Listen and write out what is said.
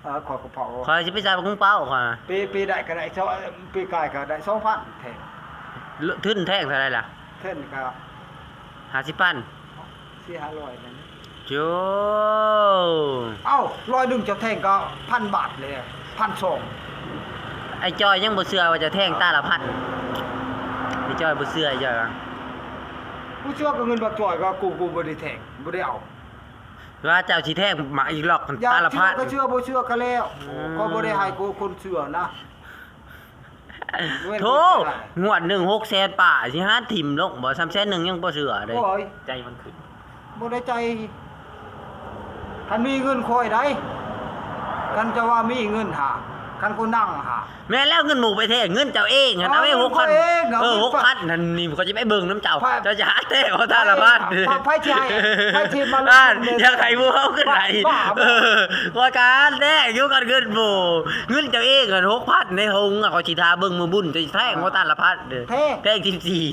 ເອີ ຂ້ອຍກໍເຜົາ ຂ້ອຍຊິໄປໃສ່ບັກຮຸ່ງເປົ້າຂ້ອຍ ປີ ປີໃດກໍໄດ້ ຊ- ປີກາຍກໍໄດ້ສອງພັນແທ້ ທຶນແທ້ເທົ່າໃດລະ? ທຶນກໍຫ້າສິບພັນ ສີ່ຫ້າຮ້ອຍນັ້ນ ໂຈ ເອົ້າ ຮ້ອຍໜຶ່ງເຈົ້າແທ້ກໍພັນບາດແລ້ວ ພັນສອງ ໄອ້ຈ້ອຍຍັງບໍ່ເຊື່ອວ່າເຈົ້າແທ້ຕາລະພັນ ໄອ້ຈ້ອຍບໍ່ເຊື່ອ ໄອ້ຈ້ອຍວ່າ ບໍ່ເຊື່ອກໍເງິນບັກຈ້ອຍ ກໍກູ ກູບໍ່ໄດ້ແທ້ ບໍ່ໄດ້ເອົາ ວ່າເຈົ້າຊິແທ້ມາອີກລອກ ຕາລະພັນ ເຊື່ອກໍເຊື່ອ ບໍ່ເຊື່ອກໍແລ້ວ ອືມ ຂ້ອຍບໍ່ໄດ້ໃຫ້ຄົນເຊື່ອນະ ໂທ້ ງວດໜຶ່ງຫົກແສນປາຍ ຊິຫາຖິ້ມລົງບໍ່ ສາມແສນໜຶ່ງຍັງບໍ່ເຊື່ອເດ້ ໂອ້ຍ ໃຈມັນຂຶ້ນ ບໍ່ໄດ້ໃຈ ຄັນມີເງິນຂ້ອຍໃດ ຄັນຈະວ່າມີເງິນຫາ ຄັນຄົນນັ່ງຫາ ແມ່ນແລ້ວ ເງິນໝູ່ໄປແທ້ ເງິນເຈົ້າເອງຫັ້ນ ເອົາໄວ້ຫົກພັນ ເອີ ຫົກພັນຫັ້ນນີ້ ຂ້ອຍຊິໄປເບິ່ງນຳເຈົ້າ ເຈົ້າຈະຫາແທ້ເອົາຕາລະພັນ ໃຜຊິໃຫ້ ໃຜຊິມາລົງທຶນ ຢາກໃຫ້ໝູ່ເຮົາຂຶ້ນໄດ້ ເອີ ວ່າການແທ້ຢູ່ກັນເງິນໝູ່ ເງິນເຈົ້າເອງຫັ້ນຫົກພັນໃນຫົງ ຂ້ອຍຊິຖ້າເບິ່ງມື້ບຸນ ເຈົ້າຊິແທ້ເອົາຕາລະພັນ ແທ້ ແທ້ສິບສີ່